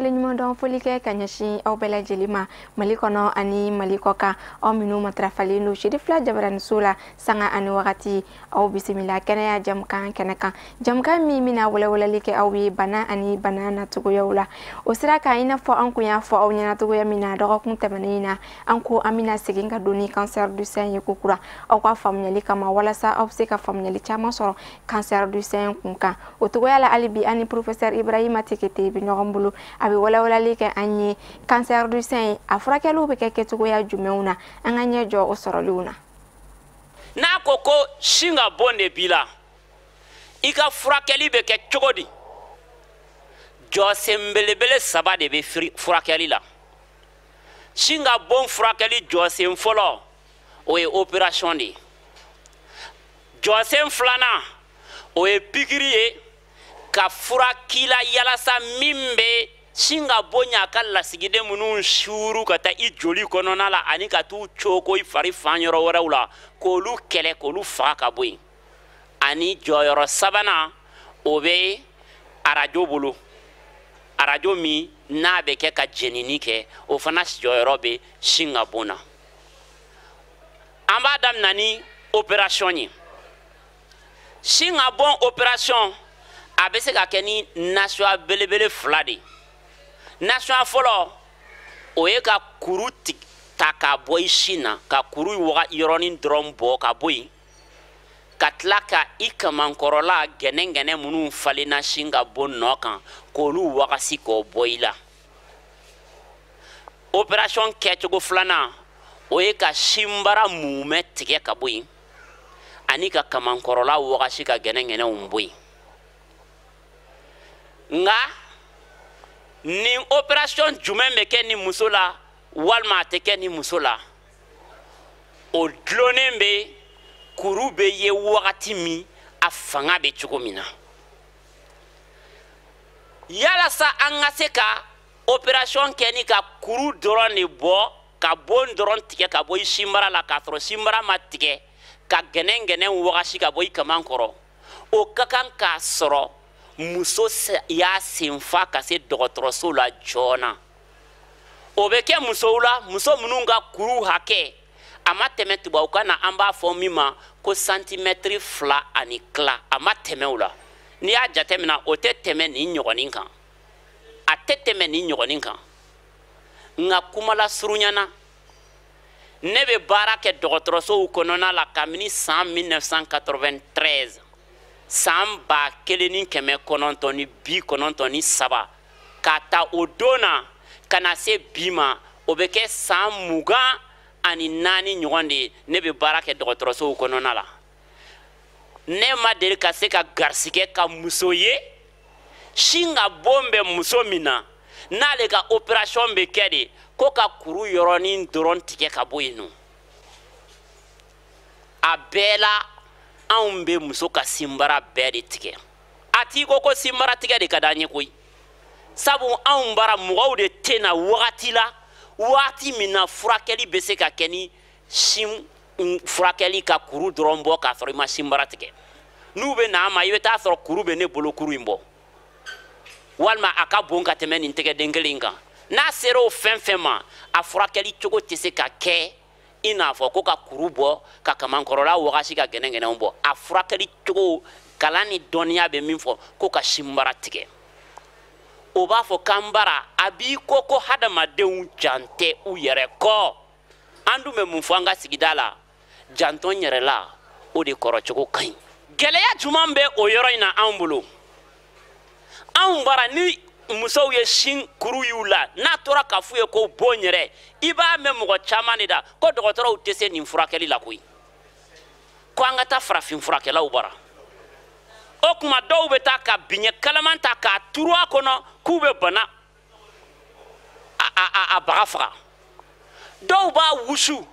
Waleɲuman dɔn, foli kɛ ka ɲɛsin aw bɛɛ lajɛlen ma, Mali kɔnɔ ani Mali kɔ kan, aw minnu matarafalen don sidi fila jabaraniso la sanga ani wagati. Aw bisimila kɛnɛya jamukan kɛnɛ kan, jamukan min bɛna walawalali kɛ aw ye bana ani bana nacogoyaw la. O sira kan, i n'a fɔ an kun y'a fɔ aw ɲɛna cogoya min na dɔgɔkun tɛmɛnen in na, an ko an bɛna segin ka don ni cancer du sein ye kokura aw ka faamuyali kama, walasa aw bɛ se ka faamuyali caman sɔrɔ cancer du sein kun kan. O cogoya la, hali bi an ni professeur Ibrahima Tekete bɛ ɲɔgɔn bolo. A bɛ walawalali kɛ an ye cancer du sein, a furakɛliw bɛ kɛ kɛcogoya jumɛnw na, an ka ɲɛ jɔ o sɔrɔliw na. N'a ko ko sin ka bon de b'i la, i ka furakɛli bɛ kɛ cogo di? Jɔsen belebele saba de bɛ furakɛli la. Sin ka bon furakɛli jɔsen fɔlɔ, o ye opération de ye. Jɔsen filanan, o ye pikiri ye ka fura k'i la yalasa min bɛ sin ka bon ɲa ka lasigiden minnu suuru ka taa i joli kɔnɔna la ani ka t'u coko i fari fan yɔrɔ wɛrɛw la, k'olu kɛlɛ, k'olu faga ka bɔ yen. Ani jɔyɔrɔ sabanan, o bɛ arajo bolo, arajo min n'a bɛ kɛ ka jenini kɛ, o fana jɔyɔrɔ bɛ sin ka bon na. An b'a daminɛ ni opération ye. Sin ka bon opération, a bɛ se ka kɛ ni nasuya belebele fila de ye. Nasuya fɔlɔ, o ye ka kuru ta k'a bɔ i sin na, ka kuru waga yɔrɔnin dɔrɔn bɔ ka bɔ yen, ka tila ka i kamankɔrɔla gɛnɛgɛnɛ minnu falenna sin ka bon nɔ kan, k'olu wagasi k'o bɔ i la. Opération kɛcogo filanan, o ye ka sinbara mumɛ tigɛ ka bɔ yen ani ka kamankɔrɔla wagasi ka gɛnɛgɛnɛw bɔ yen. Nka nin opération jumɛn bɛ kɛ ni muso la walima a tɛ kɛ ni muso la, o dulonnen bɛ kuru bɛ ye wagati min, a fanga bɛ cogo min na. Yalasa an ka se ka opération kɛ ni ka kuru dɔrɔn de bɔ, ka bon dɔrɔn tigɛ ka bɔ i sinbara la k'a sɔrɔ sinbara ma tigɛ, ka gɛnɛgɛnɛ wagasi ka bɔ i kaman kɔrɔ, o ka kan k'a sɔrɔ muso y'a senfa ka se dɔgɔtɔrɔso la joona. O bɛ kɛ musow la, muso minnu ka kuru hakɛ a ma tɛmɛ, tubabukan na an b'a fɔ min ma ko santimɛtiri 2.5, a ma tɛmɛ o la. N'i y'a jateminɛ, o tɛ tɛmɛ nin ɲɔgɔnnin kan, a tɛ tɛmɛ nin ɲɔgɔnnin kan. Nka kuma lasurunya na, ne bɛ baara kɛ dɔgɔtɔrɔsow kɔnɔna la kabini san 1993, san 1993, k'a ta o don na ka na se bi ma, o bɛ kɛ san 24 ɲɔgɔn de ye ne bɛ baara kɛ dɔgɔtɔrɔsow kɔnɔna la. Ne ma deli ka se ka garisigɛ ka muso ye sin ka bon bɛ muso min na, n'ale ka opération bɛ kɛ de ko ka kuru yɔrɔnin dɔrɔn tigɛ ka bɔ yen nɔ. A bɛɛ la, anw bɛ muso ka sinbara bɛɛ de tigɛ. A t'i ko ko sinbara tigɛ de ka d'an ye koyi, sabu anw bara mɔgɔw de tɛ na wagati la, waati min na furakɛli bɛ se ka kɛ ni sin furakɛli ka kuru dɔrɔn bɔ k'a sɔrɔ i ma sinbara tigɛ. N'u bɛ na an ma, i bɛ taa sɔrɔ kuru bɛ ne bolo, kuru in bɔ walima a ka bon ka tɛmɛ nin tɛgɛden kelen in kan. N'a sera o fɛn fɛn ma, a furakɛli cogo tɛ se ka kɛ i n'a fɔ ko ka kuru bɔ ka kamankɔrɔla wagasi ka gɛnɛgɛnɛw bɔ. A furakɛli cogo, kalan ni dɔnniya bɛ min fɔ ko ka sinbara tigɛ, o b'a fɔ k'an bara a b'i ko ko hadamadenw jan tɛ u yɛrɛ kɔ. An dun bɛ mun fɔ an ka sigida la? Jantɔn yɛrɛ la, o de kɔrɔcogo ka ɲi. Gɛlɛya jumɛn bɛ o yɔrɔ in na anw bolo? Anw bara, ni musow ye sin kuru y'u la, n'a tora k'a f'u ye ko bon yɛrɛ, i b'a mɛn mɔgɔ caman de da ko dɔgɔtɔrɔw tɛ se nin furakɛli la koyi, ko an ka taa farafin furakɛlaw bara. O tuma dɔw bɛ taa ka biɲɛ kalaman ta k'a turu a kɔnɔ k'u bɛ bana a baga faga. Dɔw b'a wusu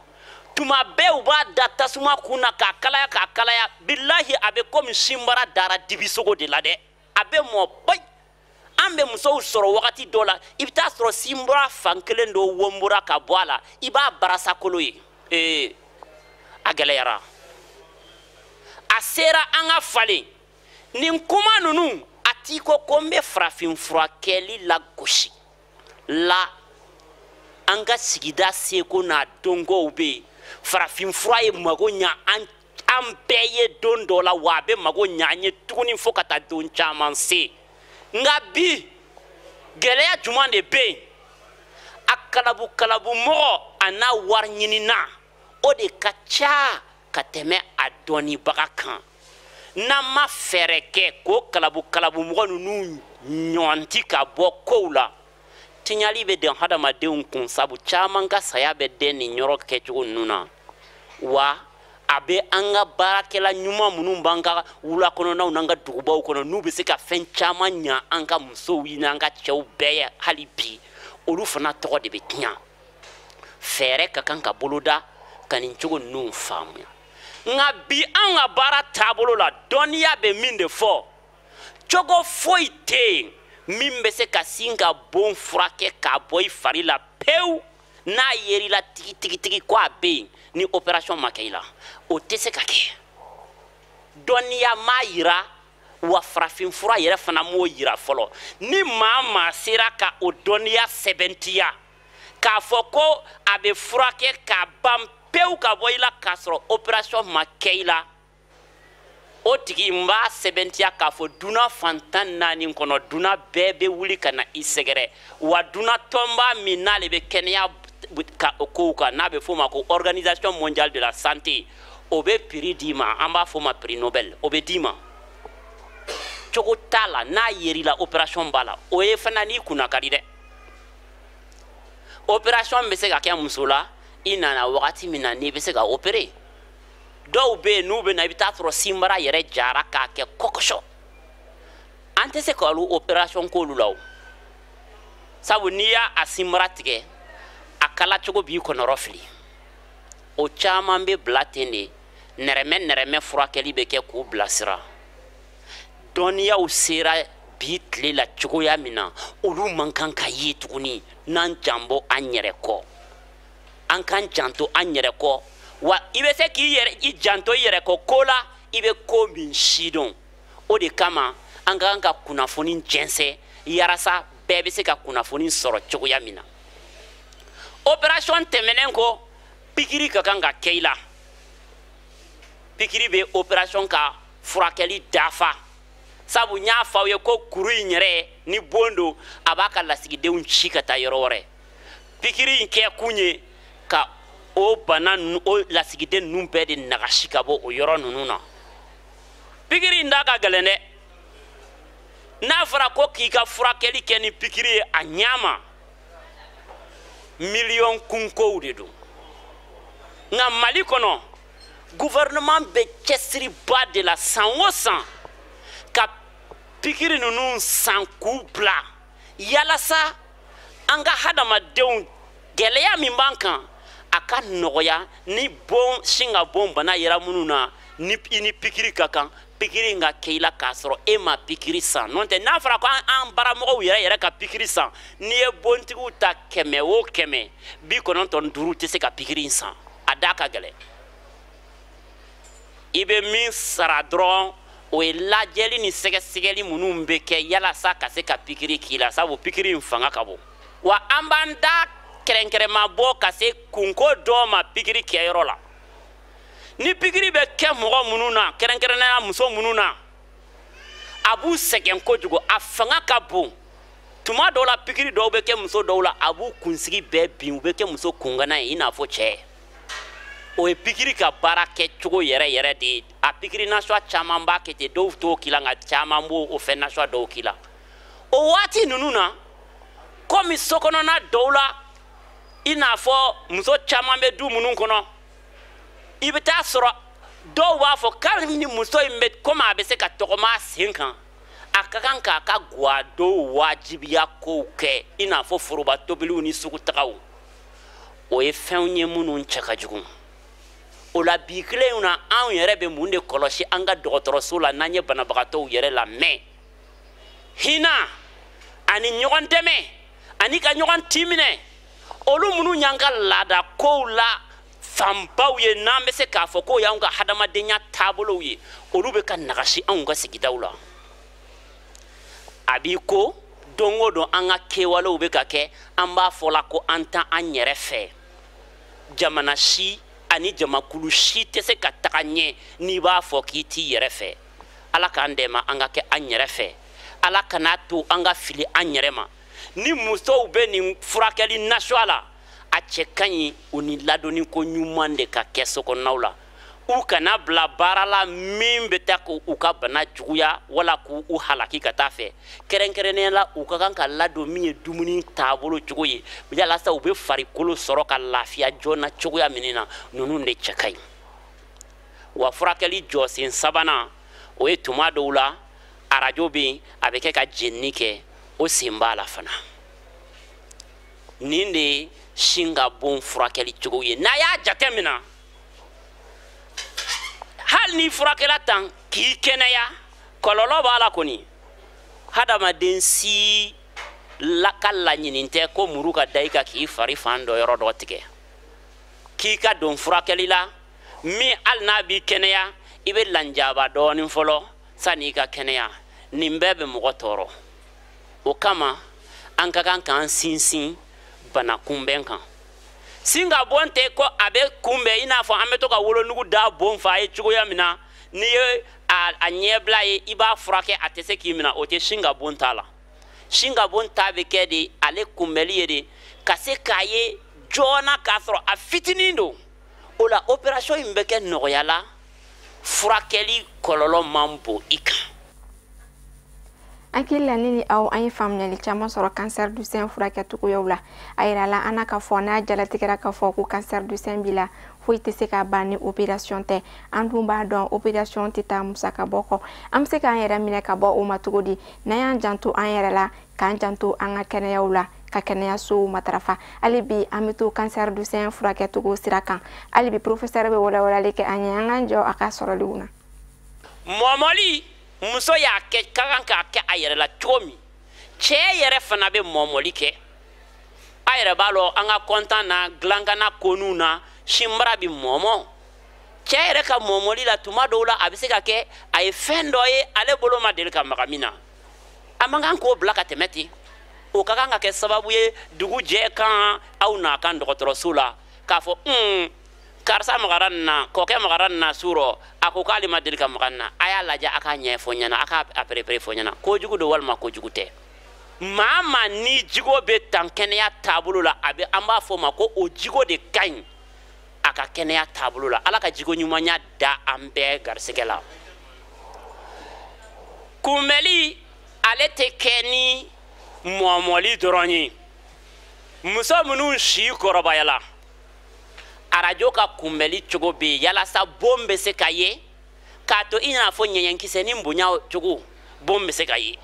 tuma bɛɛ, u b'a da tasuma kun na k'a kalaya, k'a kalaya. Bilahi, a bɛ komi sinbara dara dibisogo de la dɛ, a bɛ mɔ bayi. An bɛ musow sɔrɔ wagati dɔ la, i bɛ taa sɔrɔ sinbara fan kelen dɔ wonbora ka bɔ a la, i b'a barasakolo ye. Ee, a gɛlɛyara, a sera an ka falen nin kuma ninnu. A t'i ko ko n bɛ farafin furakɛli lagosi. La an ka sigida seko n'a dɔnkow bɛ yen. Farafinfura ye mago ɲa an bɛɛ ye don dɔ la, wa a bɛ mago ɲa an ye tuguni fo ka taa don caman se. Nka bi gɛlɛya jumɛn de bɛ yen? A kalabu kalabu mɔgɔ a n'a wari ɲinina, o de ka ca ka tɛmɛ a dɔnnibaga kan. N'an ma fɛɛrɛ kɛ k'o kalabu kalabu mɔgɔ ninnu ɲɔnti ka bɔ kow la, tiɲali bɛ den hadamadenw kun, sabu caman ka saya bɛ den nin yɔrɔ kɛcogo ninnu na. Wa a bɛ an ka baarakɛla ɲuman minnu b'an ka wula kɔnɔnaw n'an ka dugubaw kɔnɔ, n'u bɛ se ka fɛn caman ɲa an ka musow n'an ka cɛw bɛɛ ye hali bi, olu fana tɔgɔ de bɛ tiɲɛ. Fɛɛrɛ ka kan ka boloda ka nin cogo ninnu faamuya. Nka bi an ka baara taabolo la, dɔnniya bɛ min de fɔ, cogo foyi tɛ yen min bɛ se ka sin ka bon furakɛ k'a bɔ i fari la pewu, n'a yer'i la tigitigitigi ko a bɛ yen, ni opération ma kɛ i la, o tɛ se ka kɛ. Dɔnniya m'a yira, wa farafinfura yɛrɛ fana m'o yira fɔlɔ. Ni maa maa sera ka o dɔnniya sɛbɛntiya k'a fɔ ko a bɛ furakɛ k'a ban pewu ka bɔ i la k'a sɔrɔ opération ma kɛ i la, o tigi n b'a sɛbɛntiya k'a fɔ dunan fan 14 kɔnɔ, dunan bɛɛ bɛ wuli ka na i sɛgɛrɛ. Wa dunan tɔnba min n'ale bɛ kɛnɛya ka kow kan, n'a bɛ f'o ma ko Organisation mondiale de la santé, o bɛ prix d'i ma, an b'a f'o ma prix Nobel, o bɛ d'i ma. Cogo t'a la, n'a yer'i la opération b'a la, o ye fana n'i kunna ka di dɛ. Opération bɛ se ka kɛ muso la, i nana wagati min na n'i bɛ se ka opérer. Dɔw bɛ yen n'u bɛ na, i bɛ taa sɔrɔ sinbara yɛrɛ jara k'a kɛ kɔkɔsɔ. An tɛ se k'olu opération k'olu la o, sabu n'i y'a sinbara tigɛ, a kala cogo b'i kɔnɔrɔ fili. O caman bɛ bila ten de, nɛrɛmɛ nɛrɛmɛ furakɛli bɛ kɛ k'u bilasira. Dɔnniyaw sera bi tile la cogoya min na, olu man kan ka ye tuguni n'an jan bɔ an yɛrɛ kɔ. An k'an janto an yɛrɛ kɔ. Wa i bɛ se k'i yɛrɛ i janto i yɛrɛ kɔ ko la, i bɛ ko min sidɔn. O de kama an ka kan ka kunnafoni jɛnsɛn yarasa bɛɛ bɛ se ka kunnafoni sɔrɔ cogoya min na. Opération tɛmɛnen kɔ, pikiri ka kan ka kɛ i la. Pikiri bɛ opération ka furakɛli dafa, sabu n y'a fɔ aw ye ko kuru in yɛrɛ ni bon don, a b'a ka lasigidenw ci ka taa yɔrɔ wɛrɛ. Pikiri in kɛ kun ye ka o bana ninnu, o lasigiden ninnu bɛɛ de nagasi ka bɔ o yɔrɔ ninnu na. Pikiri in da ka gɛlɛn dɛ. N'a fɔra ko k'i ka furakɛli kɛ ni pikiri ye a ɲɛ ma, miliyɔn kunkow de don. Nka Mali kɔnɔ, gouvernement bɛ cɛsiriba de la san o san ka pikiri ninnu san k'u bila, yalasa an ka hadamadenw gɛlɛya min b'an kan a ka nɔgɔya. Ni bon sin ka bon bana yera minnu na, ni i ni pikiri ka kan, pikiri in ka kɛ i la k'a sɔrɔ e ma pikiri san. N'o tɛ, n'a fɔra ko an baramɔgɔw yɛrɛ yɛrɛ ka pikiri san, n'i ye bontigiw ta 100 o 100, 95 tɛ se ka pikiri in san. A da ka gɛlɛn. I bɛ min sara dɔrɔn, o ye lajɛli ni sɛgɛsɛgɛli minnu bɛ kɛ yalasa ka se ka pikiri k'i la, sabu pikiri in fanga ka bon. Wa an b'an da kɛrɛnkɛrɛnma bɔ ka se kunko dɔ ma pikiri kɛyɔrɔ la. Ni pikiri bɛ kɛ mɔgɔ minnu na, kɛrɛnkɛrɛnnenya muso minnu na, a b'u sɛgɛn kojugu, a fanga ka bon. Tuma dɔw la, pikiri dɔw bɛ kɛ muso dɔw la, a b'u kunsigi bɛɛ bin, u bɛ kɛ muso kungana ye i n'a fɔ cɛ. O ye pikiri ka baara kɛcogo yɛrɛ yɛrɛ de ye. A pikiri nasuya caman b'a kɛ ten, dɔw t'o k'i la, nka caman b'o o fɛn nasuya dɔw k'i la. O waati ninnu na, komi sokɔnɔna dɔw la, i n'a fɔ muso caman bɛ du minnu kɔnɔ, i bɛ taa sɔrɔ dɔw b'a fɔ k'ali ni muso in bɛ komi a bɛ se ka tɔgɔma a sen kan, a ka kan k'a ka gwadonw wajibiya kow kɛ, i n'a fɔ foroba tobiliw ni sugutagaw. O ye fɛnw ye minnu cɛ ka jugu. O la bi kelen in na, anw yɛrɛ bɛ mun de kɔlɔsi an ka dɔgɔtɔrɔso la n'an ye banabagatɔw yɛrɛ lamɛn? Hinɛ ani ɲɔgɔn dɛmɛ ani ka ɲɔgɔn timinɛ, olu minnu y'an ka laada kow la fanbaw ye, n'an bɛ se k'a fɔ k'o y'anw ka hadamadenya taabolow ye, olu bɛ ka nagasi anw ka sigidaw la. A b'i ko Don o don an ka kɛwalew bɛ ka kɛ, an b'a fɔ la ko an t'an an yɛrɛ fɛ. Jamana si ani jamakulu si tɛ se ka taga ɲɛ n'i b'a fɔ k'i t'i yɛrɛ fɛ. Ala k'an dɛmɛ an ka kɛ an yɛrɛ fɛ. Ala kan'a to an ka fili an yɛrɛ ma. Ni musow bɛ nin furakɛli nasuya la, a cɛ ka ɲi u ni ladonni ko ɲuman de ka kɛ sokɔnɔnaw la. U kana bila baara la min bɛ taa k'u ka bana juguya wala k'u halaki ka taa fɛ. Kɛrɛnkɛrɛnnenya la, u ka kan ka ladon min ye dumuni taabolo cogo ye, yalasa u bɛ farikolo sɔrɔ ka lafiya joona cogoya min na. Ninnu de cɛ ka ɲi. Wa furakɛli jɔsen sabanan, o ye tuma dɔw la arajo bɛ yen, a bɛ kɛ ka jenini kɛ, o sen b'a la fana. Nin de ye sin ka bon furakɛli cogo ye. N'a y'a jateminɛ, hali ni furakɛla tan k'i kɛnɛya, kɔlɔlɔ b'a la kɔni. Hadamaden si la ka laɲini tɛ ko muru ka da i kan k'i fari fan dɔ yɔrɔ dɔ tigɛ, k'i ka don furakɛli la min hali n'a b'i kɛnɛya, i bɛ lanjaba dɔɔnin fɔlɔ sanni i ka kɛnɛya. Nin bɛɛ bɛ mɔgɔ tɔɔrɔ. O kama an ka kan k'an sinsin bana kunbɛn kan. Sin ka bon tɛ ko a bɛ kunbɛn i n'a fɔ an bɛ to ka wolonugu da bon fa ye cogoya min na, n'i ye a ɲɛbila ye, i b'a furakɛ, a tɛ se k'i minɛ. O tɛ sin ka bon ta la. Sin ka bon ta bɛ kɛ de, ale kunbɛli ye de ka se k'a ye joona k'a sɔrɔ a fitinin don. O la opération in bɛ kɛ nɔgɔya la, furakɛli kɔlɔlɔ man bon i kan. Hakili la, ne ni aw, an ye faamuyali caman sɔrɔ cancer du sein furakɛcogoyaw la. A yirala an na k'a fɔ n'a jalatigɛra k'a fɔ ko cancer du sein b'i la, foyi tɛ se ka ban ni opération tɛ. An dun b'a dɔn opération tɛ taa musaka bɔ kɔ. An bɛ se k'an yɛrɛ minɛ ka bɔ o ma cogo di? N'an y'an janto an yɛrɛ la, k'an janto an ka kɛnɛyaw la, ka kɛnɛyasow matarafa. Hali bi an bɛ to cancer du sein furakɛcogo sira kan. Hali bi professeur bɛ walawalali kɛ an ye, an k'an jɔ a ka sɔrɔliw na. Mɔmɔli, muso y'a kɛ ka kan k'a kɛ a yɛrɛ la cogo min, cɛ yɛrɛ fana bɛ mɔmɔli kɛ. A yɛrɛ b'a lɔn an ka kɔntan na, dilankana koninw na, sinbara bɛ mɔmɔ. Cɛ yɛrɛ ka mɔmɔli la, tuma dɔw la a bɛ se ka kɛ a ye fɛn dɔ ye ale bolo ma deli ka maga min na, a man kan k'o bila ka tɛmɛ ten. O ka kan ka kɛ sababu ye dugu jɛ kan aw n'a kan dɔgɔtɔrɔso la k'a fɔ karisa magara nin na, kɔkɛ magara nin na su rɔ, a ko k'ale ma deli ka maga nin na, a y'a lajɛ, a k'a ɲɛfɔ ɲɛna, a k'a perepere fɔ ɲɛna, kojugu don walima kojugu tɛ. Maa maa ni jigo bɛ tan kɛnɛya taabolo la, a bɛ an b'a fɔ o ma ko o jigo de ka ɲi a ka kɛnɛya taabolo la. Ala ka jigo ɲumanya da an bɛɛ garisɛgɛ la. Kunbɛli ale tɛ kɛ ni mɔmɔli dɔrɔn ye. Muso minnu si kɔrɔbayala, arajo ka kunbɛli cogo bɛ yen yalasa bon bɛ se ka ye, k'a to i n'a fɔ ɲɛɲɛkisɛnin bonya cogo, bon bɛ se ka ye.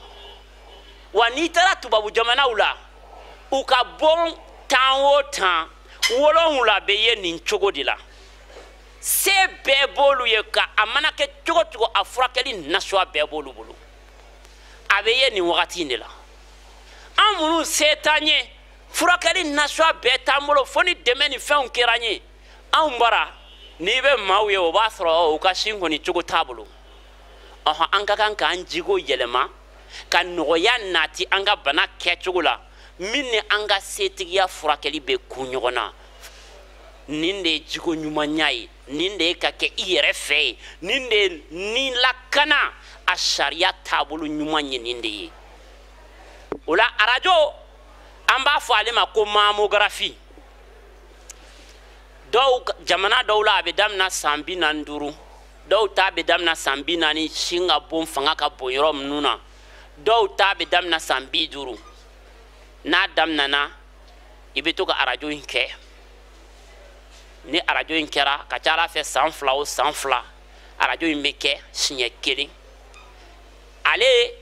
Wa n'i taara tubabu jamanaw la, u ka bon 10 o 10, 7 bɛ ye nin cogo de la. Se bɛɛ b'olu ye, ka a mana kɛ cogo cogo, a furakɛli nasuya bɛɛ b'olu bolo. A bɛ ye nin wagati in de la. An minnu se t'an ye, furakɛli nasuya bɛɛ t'an bolo, fo ni dɛmɛ ni fɛnw kɛra an ye. Anw bara n'i bɛ maaw ye, o b'a sɔrɔ u ka sin kɔni cogo t'a bolo. Ɔhɔn, an ka kan k'an jiko yɛlɛma ka nɔgɔya nati an ka bana kɛcogo la, min ni an ka setigiya furakɛli bɛ kun ɲɔgɔn na. Nin de ye jiko ɲumanya ye, nin de ye ka kɛ i yɛrɛ fɛ ye, nin de ye ni lakana a sariya taabolo ɲuman ye, nin de ye. O la arajo, an b'a fɔ ale ma ko mammographie. Dɔw jamana dɔw la a bɛ daminɛ san 45, dɔw ta bɛ daminɛ san 40, sin ka bon fanga ka bon yɔrɔ minnu na, dɔw ta bɛ daminɛ san 50. N'a daminɛna, i bɛ to ka arajo in kɛ. Ni arajo in kɛra, ka ca Ala fɛ san 2 o san 2 arajo in bɛ kɛ siɲɛ 1. Ale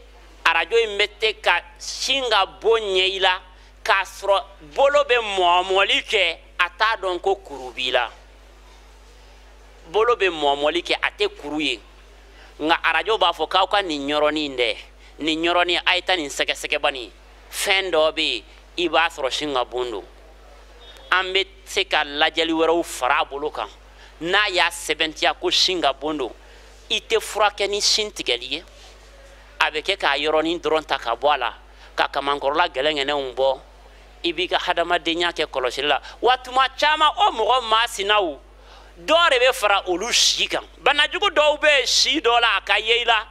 arajo in bɛ te ka sin ka bon ɲɛ i la k'a sɔrɔ bolo bɛ mɔmɔli kɛ, a t'a dɔn ko kuru b'i la. Bolo bɛ mɔmɔli kɛ, a tɛ kuru ye. Nka arajo b'a fɔ k'aw ka nin yɔrɔnin dɛ, nin yɔrɔnin a ye taa nin sɛgɛsɛgɛba nin, fɛn dɔ bɛ yen i b'a sɔrɔ sin ka bon don. An bɛ se ka lajɛli wɛrɛw fara a bolo kan. N'a y'a sɛbɛntiya ko sin ka bon don, i tɛ furakɛ ni sin tigɛli ye, a bɛ kɛ k'a yɔrɔnin dɔrɔn ta ka bɔ a la. ka kamankɔrɔla gɛlɛngɛnɛw bɔ, i b'i ka hadamadenya kɛ kɔlɔsili la. Wa tuma caman o mɔgɔ masinaw dɔ de bɛ fara olu si kan. Banajugu dɔw bɛ si dɔ la a ka ye i la,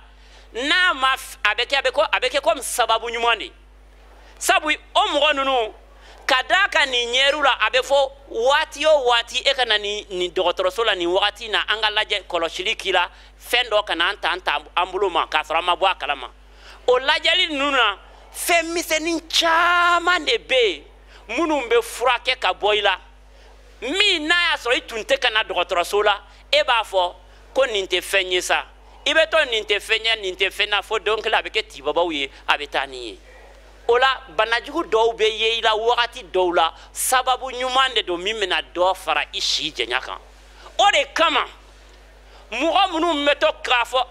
n'a ma a bɛ kɛ a bɛ kɛ komi sababu ɲuman de. Sabu o mɔgɔ ninnu ka d'a kan nin ɲɛru la, a bɛ fɔ waati o waati e ka na nin dɔgɔtɔrɔso la nin wagati na, an ka lajɛ kɔlɔsili k'i la, fɛn dɔ kana an ta an bolo ma k'a sɔrɔ an ma bɔ a kalama. O lajɛli ninnu na, fɛn misɛnnin caman de bɛ yen minnu bɛ furakɛ ka bɔ i la, min n'a y'a sɔrɔ i tun tɛ ka na dɔgɔtɔrɔso la, e b'a fɔ ko nin tɛ fɛn ye sa, i bɛ to nin tɛ fɛn ye, nin tɛ fɛn na, fo don kelen a bɛ kɛ tibabaw ye, a bɛ taa nin ye. O la banajugu dɔw bɛ ye i la wagati dɔw la, sababu ɲuman de don min bɛna dɔ fara i si janya kan. O de kama mɔgɔ minnu bɛ to k'a fɔ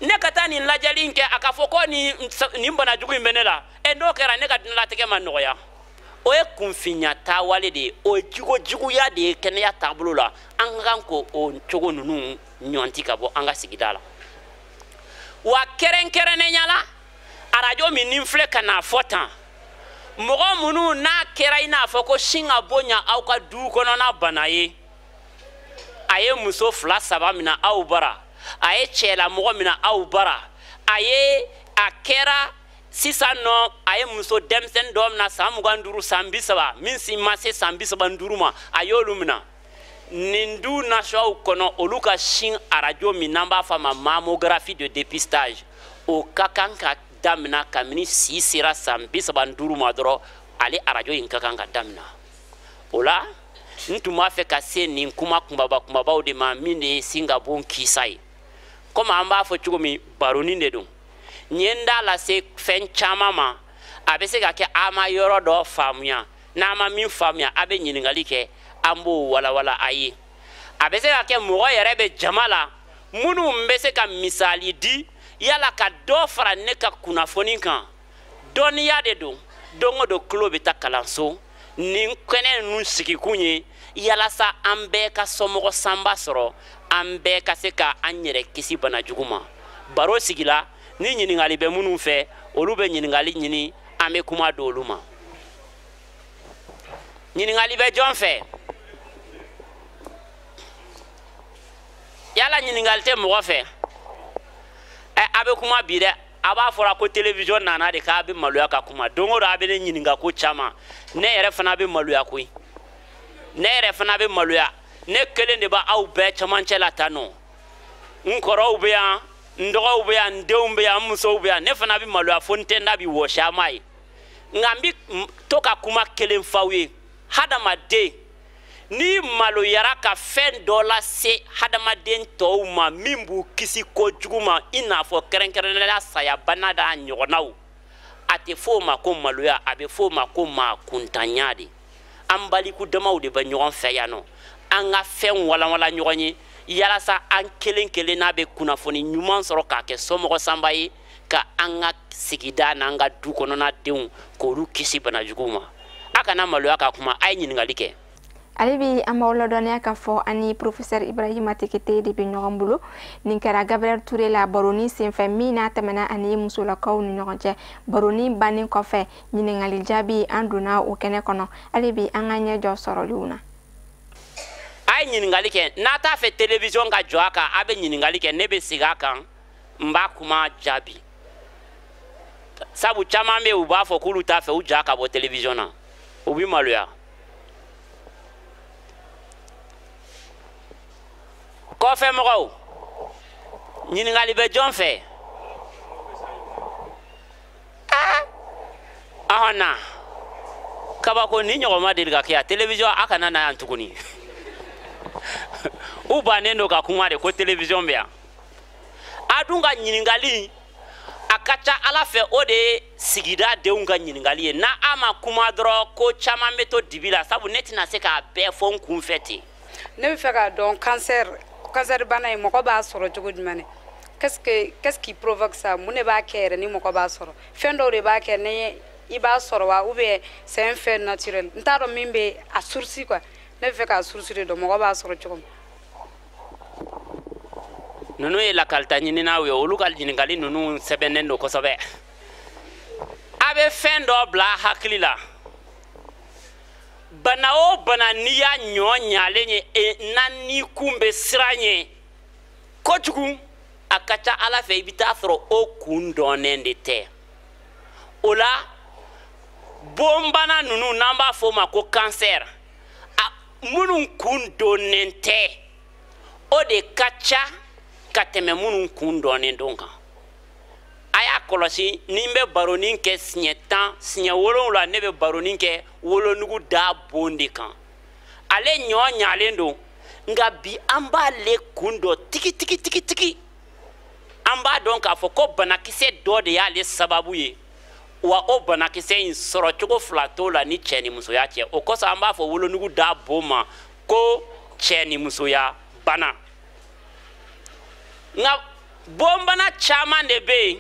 ne ka taa nin lajɛli in kɛ, a ka fɔ ko nin banajugu in bɛ ne la, n'o kɛra ne ka diɲɛlatigɛ ma nɔgɔya. O ye kunfinya taawale de ye, o ye jogojuguya de ye kɛnɛya taabolo la. An ka kan k'o cogo ninnu ɲɔnti ka bɔ an ka sigida la. Wa kɛrɛnkɛrɛnnenya la, arajo min ni filɛ ka n'a fɔ tan, mɔgɔ minnu n'a kɛra i n'a fɔ ko sin ka bonya aw ka du kɔnɔna bana ye, a ye muso 2 3 minɛ aw bara, a ye cɛlamɔgɔ minɛ aw bara, a ye a kɛra sisan nɔ a ye muso denmisɛnnin dɔ minɛ san 25 san 30 min si ma se san 35 ma, a y'olu minɛ. Nin du nasuyaw kɔnɔ, olu ka sin arajo min n'an b'a fɔ a ma mammographie de dépistage, o ka kan ka daminɛ kabini si sera san 35 ma dɔrɔn, ale arajo in ka kan ka daminɛ. O la n tun b'a fɛ ka se nin kuma kunbaba kunbabaw de ma, min de ye sin ka bon kisa ye. Komi an b'a fɔ cogo min, baronin de don. N ye n da lase fɛn caman ma, a bɛ se ka kɛ a ma yɔrɔ dɔ faamuya, n'a ma min faamuya a bɛ ɲininkali kɛ, an b'o walawala a ye. A bɛ se ka kɛ mɔgɔ yɛrɛ bɛ jama la minnu bɛ se ka misali di yala ka dɔ fara ne ka kunnafoni kan. Dɔnniya de don, don o don tulo bɛ taa kalanso. Nin kɛnɛ ninnu sigikun ye yalasa an bɛɛ ka somɔgɔ sanba sɔrɔ, an bɛɛ ka se ka an yɛrɛ kisi banajugu ma. Baro sigila, ni ɲininkali bɛ minnu fɛ, olu bɛ ɲininkali ɲini, an bɛ kuma di olu ma. Ɲininkali bɛ jɔn fɛ? Yala ɲininkali tɛ mɔgɔ fɛ? A bɛ kuma bi dɛ. A b'a fɔra ko télévision nana de k'a bɛ maloya ka kuma. Don o don a bɛ ne ɲininka ko caman. Ne yɛrɛ fana bɛ maloya koyi. Ne yɛrɛ fana bɛ maloya. Ne kelen de b'aw bɛɛ cɛmancɛ la tan nɔ. N kɔrɔw bɛ yan, n dɔgɔw bɛ yan, n denw bɛ yan, n musow bɛ yan. Ne fana bɛ maloya fo n tɛnda bɛ wɔsi a ma ye. Nka n bɛ to ka kuma kelen f'aw ye. Hadamaden, n'i maloyara ka fɛn dɔ lase hadamaden tɔw ma min b'u kisi kojugu ma, i n'a fɔ kɛrɛnkɛrɛnnenya sayabana n'a ɲɔgɔnnaw, a tɛ fɔ o ma ko maloya, a bɛ fɔ o ma ko maakuntanya de. An baliku damaw de bɛ ɲɔgɔn fɛ yan nɔ. An ka fɛn walanwalan ɲɔgɔn ye yalasa an kelen kelen n'a bɛ kunnafoni ɲuman sɔrɔ k'a kɛ somɔgɔ sanba ye, ka an ka sigida n'an ka du kɔnɔna denw k'olu kisi banajuguw ma. A kana maloya ka kuma, a ye ɲininkali kɛ. Ale bi an b'aw ladɔnniya k'a fɔ ani professeur Ibrahima Tekete de bɛ ɲɔgɔn bolo. Nin kɛra Gabriel Touré la baroni senfɛ min n'a tɛmɛna ani musolakaw ni ɲɔgɔn cɛ. Baroni bannen kɔfɛ, ɲininkali jaabi an donna o kɛnɛ kɔnɔ. Ale bi an ka ɲɛ jɔ sɔrɔliw na. A ye ɲininkali kɛ, n'a t'a fɛ télévision ka jɔ a kan, a bɛ ɲininkali kɛ, ne bɛ segin a kan, n b'a kuma jaabi. Sabu caman bɛ yen, u b'a fɔ k'olu t'a fɛ u ja ka bɔ télévision na, u bɛ maloya. Kɔfɛ mɔgɔw, ɲininkali bɛ jɔn fɛ? Ɔhɔn na, kabako ni ɲɔgɔn ma deli ka kɛ yan. Télévision a kana na yan tuguni. U bannen don ka kuma de ko télévision bɛ yan. A dun ka ɲininkali, a ka ca Ala fɛ o de ye sigida denw ka ɲininkali ye. N'a a ma kuma dɔrɔn, ko caman bɛ to dibi la, sabu ne tɛna se k'a bɛɛ fɔ n kun fɛ ten. Ne bɛ fɛ k'a dɔn cancer bana in mɔgɔ b'a sɔrɔ cogo jumɛn? Qu'est-ce qui provoque ça? Mun de b'a kɛ yɛrɛ ni mɔgɔ b'a sɔrɔ? Fɛn dɔw de b'a kɛ ni i b'a sɔrɔ wa, ou bien c'est un fait naturel? N t'a dɔn min bɛ a source quoi. Ne bɛ fɛ k'a source de dɔn, mɔgɔ b'a sɔrɔ cogo min. Ninnu ye lakalita ɲininaw ye, olu ka ɲininkali ninnu sɛbɛnnen don kosɛbɛ. A bɛ fɛn dɔ bila hakili la. Bana o bana n'i y'a ɲɔ ɲalen ye, n'a ni kun bɛ siran ɲɛ kojugu, a ka ca Ala fɛ i bɛ taa sɔrɔ o kun dɔnnen de tɛ. O la bonbana ninnu n'an b'a fɔ o ma ko kansɛri, a minnu kun dɔnnen tɛ, o de ka ca ka tɛmɛ minnu kun dɔnnen don kan. A y'a kɔlɔsi, ni n bɛ baronin kɛ siɲɛ 10, siɲɛ 7, ne bɛ baronin kɛ wolonugu da bon de kan. Ale ɲɔ ɲalen don, nka bi an b'ale kun dɔn tigi tigi tigi tigi. An b'a dɔn k'a fɔ ko banakisɛ dɔ de y'ale sababu ye, wa o banakisɛ in sɔrɔ cogo fila t'o la ni cɛ ni musoya cɛ. O kosɔn an b'a fɔ wolonugu da bon ma ko cɛ ni musoya bana. Nka bonbana caman de bɛ yen,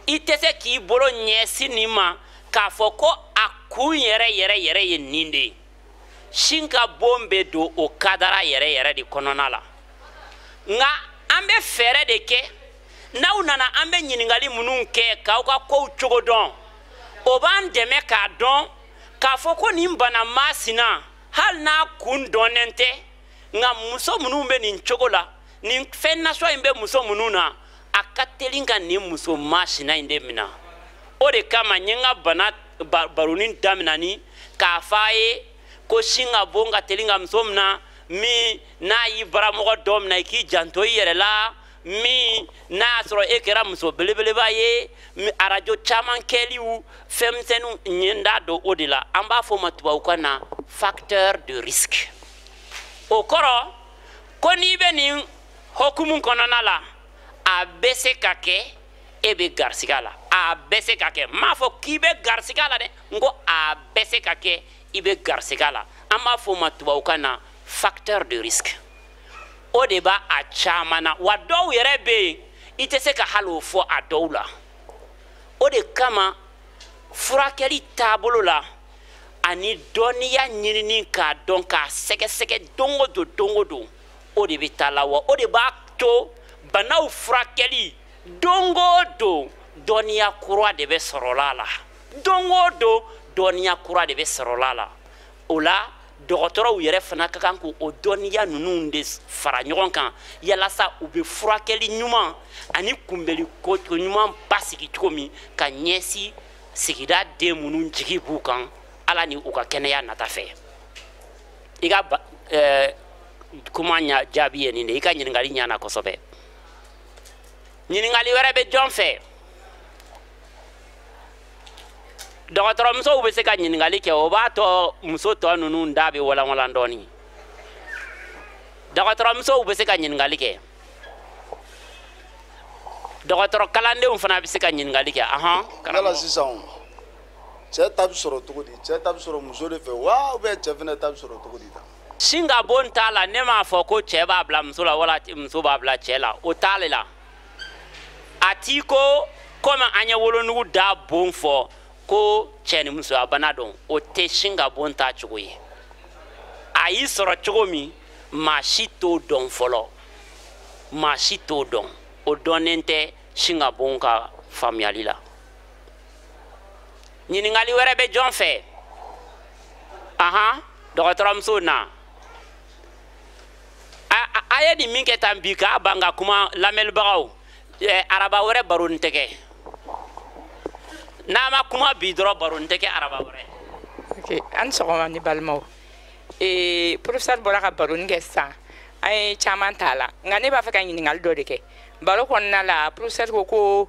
i tɛ se k'i bolo ɲɛsin nin ma k'a fɔ ko a kun yɛrɛ yɛrɛ yɛrɛ ye nin de ye. Sin ka bon bɛ don o kadara yɛrɛ yɛrɛ de kɔnɔna la. Nka an bɛ fɛɛrɛ de kɛ, n'aw nana an bɛ ɲininkali minnu kɛ k'aw ka kow cogo dɔn, o b'an dɛmɛ k'a dɔn k'a fɔ ko nin bana masina, hali n'a kun dɔnnen tɛ, nka muso minnu bɛ nin cogo la, nin fɛn nasɔn in bɛ muso minnu na, a ka teli ka nin muso masina in de minɛ. O de kama n ye n ka bana baronin daminɛ ni k'a fɔ a ye ko sin ka bon ka teli ka muso minɛ, min n'a y'i baramɔgɔ dɔ minɛ i k'i janto i yɛrɛ la, min n'a y'a sɔrɔ e kɛra muso belebeleba ye, arajo caman kɛliw fɛnmisɛnninw, n ye n da don o de la. An b'a fɔ o ma tubabukan na facteur de risque. O kɔrɔ ko n'i bɛ nin hokumu kɔnɔna la, a bɛ se ka kɛ e bɛ garisigɛ la. A bɛ se ka kɛ, n m'a fɔ k'i bɛ garisigɛ la dɛ, n ko a bɛ se ka kɛ i bɛ garisigɛ la. An b'a fɔ o ma tubabukan na facteur de risque. O de b'a a caman na, wa dɔw yɛrɛ bɛ yen i tɛ se ka hali o fɔ a dɔw la. O de kama furakɛli taabolo la ani dɔnniya ɲinini k'a dɔn k'a sɛgɛsɛgɛ don o don don o don, o de bɛ taa la. Wa o de b'a to banaw furakɛli don o don dɔnniya kura de bɛ sɔrɔla la, don o don dɔnniya kura de bɛ sɔrɔla la. O la dɔgɔtɔrɔw yɛrɛ fana ka kan k'o dɔnniya ninnu de fara ɲɔgɔn kan yalasa u bɛ furakɛli ɲuman ani kunbɛli ko ɲuman basigi cogo min ka ɲɛsin sigida den minnu jigi b'u kan Ala ni u ka kɛnɛya nata fɛ. I ka kuma jaabi ye nin de, i ka ɲininkali ɲana kosɛbɛ. Ɲininkali wɛrɛ bɛ jɔn fɛ? Dɔgɔtɔrɔmusow bɛ se ka ɲininkali kɛ, o b'a to muso tɔ ninnu da bɛ walanwalan dɔɔni. Dɔgɔtɔrɔmusow bɛ se ka ɲininkali kɛ, dɔgɔtɔrɔ kalandenw fana bɛ se ka ɲininkali kɛ. Ahan. Yala sisan cɛ ta bɛ sɔrɔ cogo di? Cɛ ta bɛ sɔrɔ muso de fɛ wa, ou bien cɛ fana ta bɛ sɔrɔ cogo di tan? Sin ka bon t'a la, ne m'a fɔ ko cɛ b'a bila muso la wala muso b'a bila cɛ la, o t'ale la. A t'i ko komi an ye wolonugu da bon fɔ ko cɛ ni musoya bana don, o tɛ sin ka bon ta cogo ye. A y'i sɔrɔ cogo min, maa si t'o dɔn fɔlɔ, maa si t'o dɔn, o dɔnnen tɛ sin ka bon ka faamuyali la. Ɲininkali wɛrɛ bɛ jɔn fɛ? Ahan, dɔgɔtɔrɔmuso na. A ye nin min kɛ tan bi k'a ban ka kuma lamɛnbagaw, araba wɛrɛ baro nin tɛ kɛ. N'a ma kuma bi dɔrɔn baro nin tɛ kɛ araba wɛrɛ. Ok, an sɔgɔma ni balimaw. Professeur bɔra ka baroni kɛ sisan, an ye caman t'a la, nka ne b'a fɛ ka ɲininkali dɔ de kɛ. Baro kɔnɔna la, professeur ko ko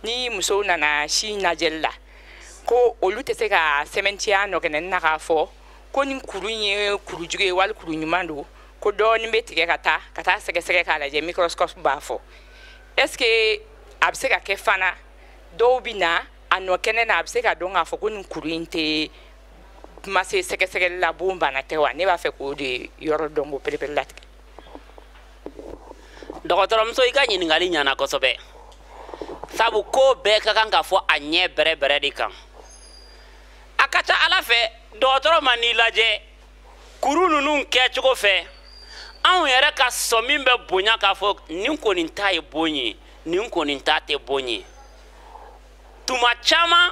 ni musow nana sin lajɛli la, ko olu tɛ se ka sɛmɛntiya nɔgɛnɛni na k'a fɔ ko nin kuru in ye kuru jugu ye wali kuru ɲuman don, ko dɔɔnin bɛ tigɛ ka taa sɛgɛsɛgɛ k'a lajɛ, microscope b'a fɔ. Est-ce que a bɛ se ka kɛ fana dɔw bɛ na a nɔ kɛnɛ na, a bɛ se ka dɔn k'a fɔ ko nin kuru in tɛ ma se sɛgɛsɛgɛli la, bon bana tɛ wa? Ne b'a fɛ k'o de yɔrɔ dɔn k'o perepere latigɛ. Dɔgɔtɔrɔmuso, i ka ɲininkali ɲana kosɛbɛ, sabu ko bɛɛ ka kan ka fɔ a ɲɛ bɛrɛ bɛrɛ de kan. A ka ca Ala fɛ dɔgɔtɔrɔ ma n'i lajɛ kuru ninnu kɛcogo fɛ, anw yɛrɛ ka sɔmi bɛ bonya k'a fɔ nin kɔni ta ye bon ye, nin kɔni ta tɛ bon ye. Tuma caman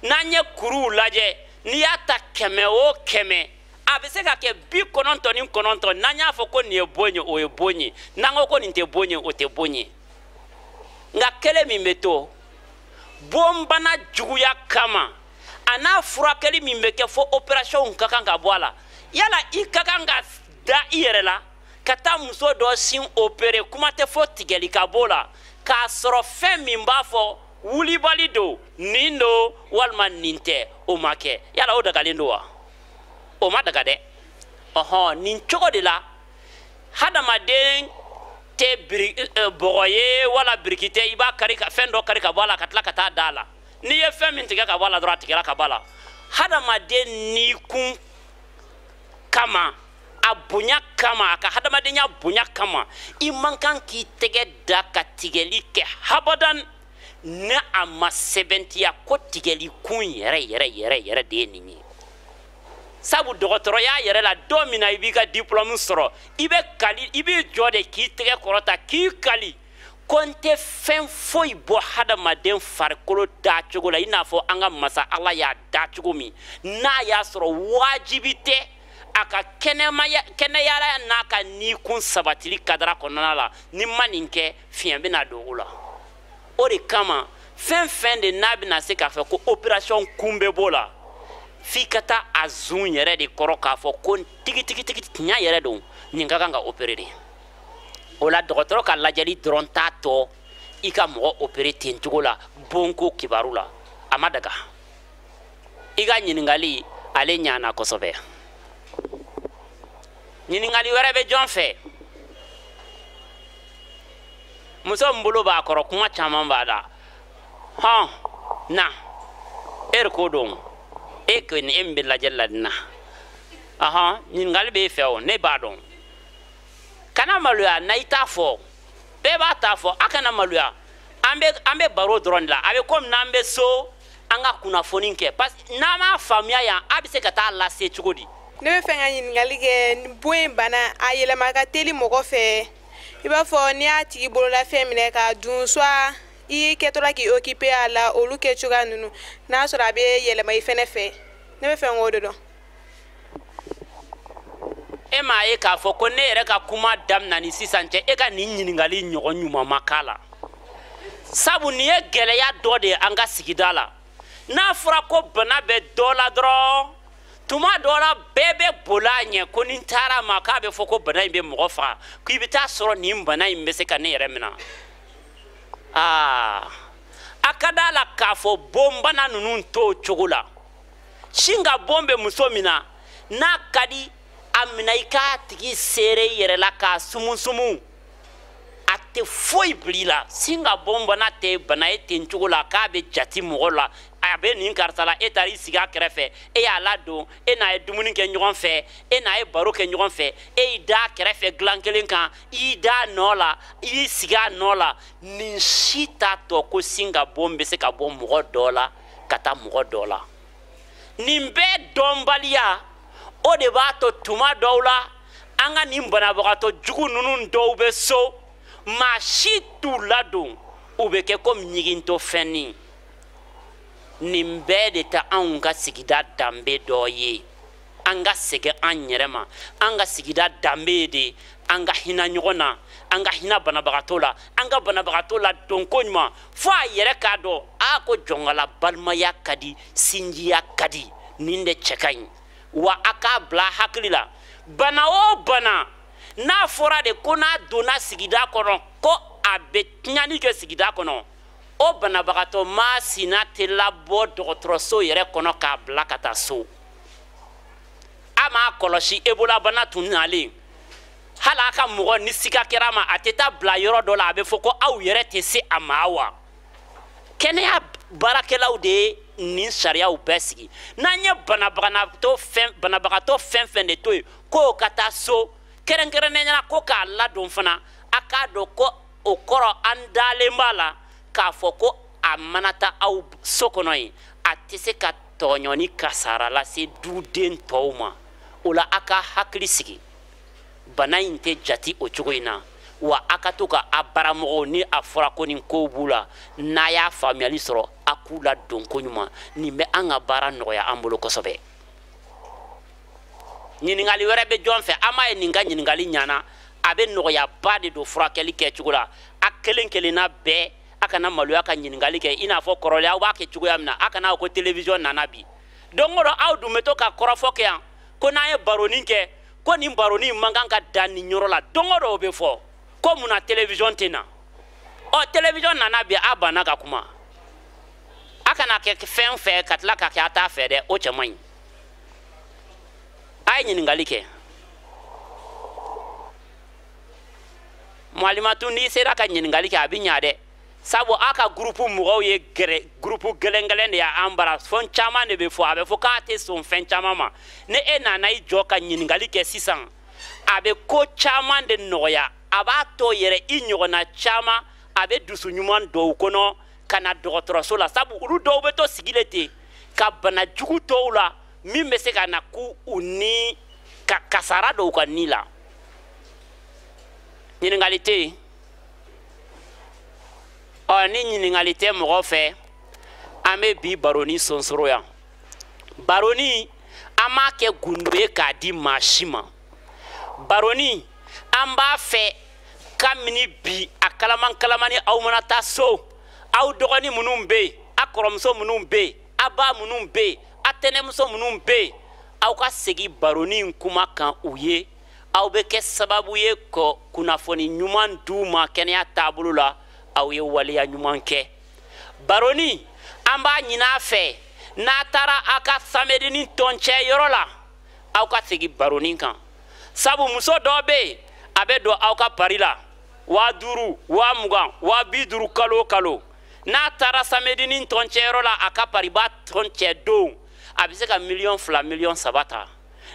N'an ye kuruw lajɛ, n'i y'a ta 100 o 100, a bɛ se ka kɛ 99. N'an y'a fɔ ko nin ye bon ye, o ye bon ye. N'an ko ko nin tɛ bon ye, o tɛ bon ye. Nka kelen min bɛ to, bonbana juguya kama, a n'a furakɛli min bɛ kɛ fo opération ka kan ka bɔ a la. Yala i ka kan ka da i yɛrɛ la ka taa muso dɔ sin opéré, kuma tɛ fo tigɛli ka b'o la, k'a sɔrɔ fɛn min b'a fɔ wulibali don, nin don walima nin tɛ, o ma kɛ. Yala o dagalen don wa? O ma daga dɛ. Ɔhɔn, nin cogo de la hadamaden tɛ biri bɔgɔ ye wala biriki tɛ, i b'a kari ka fɛn dɔ kari ka bɔ a la ka tila ka taa da a la. N'i ye fɛn min tigɛ ka bɔ a la dɔrɔn, a tigɛra ka bɔ a la. Hadamaden ni kun kama, a bonya kama, a ka hadamadenya bonya kama, i man kan k'i tɛgɛ da ka tigɛli kɛ habadan ni a ma sɛbɛntiya ko tigɛli kun yɛrɛ yɛrɛ yɛrɛ yɛrɛ de ye nin ye. Sabu dɔgɔtɔrɔya yɛrɛ la, don min na i b'i ka diplôme sɔrɔ, i bɛ kali, i b'i jɔ de k'i tɛgɛ kɔrɔta k'i kali ko n tɛ fɛn foyi bɔ hadamaden farikolo dacogo la, i n'a fɔ an ka masa Ala y'a da cogo min, n'a y'a sɔrɔ wajibi tɛ a ka kɛnɛya n'a ka nikun sabatili kadara kɔnɔna la. Ni ma nin kɛ, fiɲɛ bɛna don o la. O de kama fɛn fɛn de n'a bɛna se k'a fɔ ko opération kun bɛ b'o la, f'i ka taa a zun yɛrɛ de kɔrɔ k'a fɔ ko tigitigi tiɲɛ yɛrɛ don, nin ka kan ka opérer de. O la dɔgɔtɔrɔ ka lajɛli dɔrɔn t'a tɔ i ka mɔgɔ opérer ten cogo la bonko kibaru la, a ma daga. I ka ɲininkali ale ɲana kosɛbɛ. Ɲininkali wɛrɛ bɛ jɔn fɛ? Muso min bolo b'a kɔrɔ, kuma caman b'a la. Hɔn, na e de ko don, e kɔni e min bɛ lajɛli la nin na. Ɔhɔn, ɲininkali b'e fɛ o, ne b'a dɔn. Kana maloya na i t'a fɔ, bɛɛ b'a ta fɔ, a kana maloya. An bɛ baro dɔrɔn de la, a bɛ komi n'an bɛ so an ka kunnafoni kɛ, parce que n'an m'a faamuya yan, a bɛ se ka taa lase cogo di? Ne bɛ fɛ ka ɲininkali kɛ, bon in bana a yɛlɛma ka teli mɔgɔ fɛ, i b'a fɔ n'i y'a tigi bololafɛn minɛ k'a dun, soit i kɛtɔla k'i occuper a la, olu kɛ cogoya ninnu, n'a sɔrɔ a bɛ yɛlɛma i fɛnɛ fɛ, ne bɛ fɛ k'o de dɔn. E m'a ye k'a fɔ ko ne yɛrɛ ka kuma daminɛ ni sisan cɛ, e ka nin ɲininkali ɲɔgɔn ɲuman ma k'a la. Sabu nin ye gɛlɛya dɔ de ye an ka sigida la. N'a fɔra ko bana bɛ dɔ la dɔrɔn, tuma dɔ la bɛɛ bɛ boli a ɲɛ ko ni n taara a ma k'a bɛ fɔ ko bana in bɛ mɔgɔ faga, k'i bɛ taa sɔrɔ nin bana in bɛ se ka ne yɛrɛ minɛ. Aa, a ka d'a la k'a fɔ bonbana ninnu t'o cogo la. Sin ka bon bɛ muso min na, n'a ka di a minɛ i k'a tigi seere i yɛrɛ la k'a sumusumu, a tɛ foyi bila i la. Sin ka bonbana tɛ bana ye ten cogo la k'a bɛ jate mɔgɔ la. A bɛ nin karisa la, e taara i sigi a kɛrɛfɛ, e y'a ladon, e n'a ye dumuni kɛ ɲɔgɔn fɛ, e n'a ye baro kɛ ɲɔgɔn fɛ, e y'i da a kɛrɛfɛ dilan kelen kan, i y'i da a nɔ la, i y'i sigi a nɔ la. Nin si t'a tɔ ko sin ka bon bɛ se ka bɔ mɔgɔ dɔ la ka taa mɔgɔ dɔ la. Nin bɛɛ dɔnbaliya, o de b'a to tuma dɔw la an ka nin banabagatɔ jugu ninnu dɔw bɛ so, maa si t'u ladon, u bɛ kɛ komi ɲigintɔ fɛnnin. Nin bɛɛ de tɛ anw ka sigida danbe dɔ ye. An ka segin an yɛrɛ ma, an ka sigida danbe ye de an ka hinɛ ɲɔgɔn na, an ka hinɛ banabagatɔ la, an ka banabagatɔ la don ko ɲuman, fo a yɛrɛ k'a dɔn a ko jɔnkala balimaya ka di, sinjiya ka di, nin de cɛ ka ɲi. Wa a k'a bila hakili la, bana o bana n'a fɔra de ko n'a donna sigida kɔnɔ ko a bɛ tiɲɛni kɛ sigida kɔnɔ, o banabagatɔ masina tɛ labɔ dɔgɔtɔrɔso yɛrɛ kɔnɔ k'a bila ka taa so. A m'a kɔlɔsi Ebola bana tun nalen, hali a ka mɔgɔ ni siga kɛra a ma, a tɛ taa bila yɔrɔ dɔ la, a bɛ fɔ ko aw yɛrɛ tɛ se a ma wa. Kɛnɛya baarakɛlaw de ye nin sariyaw bɛɛ sigi. N'an ye banabagatɔ fɛn fɛn de to yen k'o ka taa so, kɛrɛnkɛrɛnnenya la ko k'a ladon fana, a k'a dɔn ko o kɔrɔ an dalen b'a la k'a fɔ ko a mana taa aw so kɔnɔ yen, a tɛ se ka tɔɲɔ ni kasara lase duden tɔw ma. O la a ka hakili sigi, bana in tɛ jate o cogo in na. Wa a ka to ka a baramɔgɔw ni a fɔra ko nin kow b'u la, n'a y'a faamuyali sɔrɔ, a k'u ladon ko ɲuman. Nin bɛ an ka baara nɔgɔya an bolo kosɛbɛ. Ɲininkali wɛrɛ bɛ jɔn fɛ? An b'a ye nin ka ɲininkali ɲana, a bɛ nɔgɔyaba de don furakɛli kɛcogo la. A kelen kelenna bɛɛ, a kana maloya ka ɲininkali kɛ, i n'a fɔ kɔrɔlen aw b'a kɛ cogoya min na. A kana ko télévision nana bi. Don o don aw dun bɛ to ka kɔrɔfɔ kɛ yan ko n'an ye baroni kɛ, ko nin baroni man kan ka dan nin yɔrɔ la. Don o don o bɛ fɔ ko munna télévision tɛ na. Ɔ, télévision nana bi, a banna ka kuma. A kana kɛ fɛn fɛ ka tila ka kɛ a t'a fɛ dɛ, o cɛ man ɲi. A ye ɲininkali kɛ. Malimatu, n'i sera ka ɲininkali kɛ, a bɛ ɲa dɛ. Sabu a ka groupe mɔgɔw ye gɛrɛ groupe gɛlɛn gɛlɛn de y'an bara. Fɛn caman de bɛ fɔ, a bɛ fɔ k'a tɛ sɔn fɛn caman ma. Ni e nana i jɔ ka ɲininkali kɛ sisan, a bɛ ko caman de nɔgɔya. A b'a to yɛrɛ i ɲɔgɔnna caman, a bɛ dusu ɲuman dɔw kɔnɔ ka na dɔgɔtɔrɔso la. Sabu olu dɔw bɛ to sigi de ten ka bana jugu tɔw la min bɛ se ka na k'u u ni ka kasara dɔw ka ni la. Ɲininkali tɛ yen. Ɔ, ni ɲininkali tɛ mɔgɔ fɛ, an bɛ bi baroni sonsoro yan. Baroni, an m'a kɛ gundo ye k'a di maa si ma. Baroni, an b'a fɛ kabini bi a kalaman kalamani, aw mana taa so, aw dɔgɔnin minnu bɛ yen, a kɔrɔmuso minnu bɛ yen, a ba minnu bɛ yen, a tɛnɛmuso minnu bɛ yen, aw ka segin baroni in kuma kan u ye. Aw bɛ kɛ sababu ye ka kunnafoni ɲuman d'u ma kɛnɛya taabolo la. Aw ye waleya ɲuman kɛ. Baroni, an b'a ɲini a fɛ, n'a taara a ka samedini tɔncɛ yɔrɔ la, aw ka segin baroni kan. Sabu muso dɔ bɛ yen, a bɛ don aw ka pari la 5000, 20,000, 50,000 kalo o kalo. N'a taara samedini tɔncɛ yɔrɔ la, a ka pariba tɔncɛ don, a bɛ se ka 2 miliyɔn, 3 miliyɔn ta.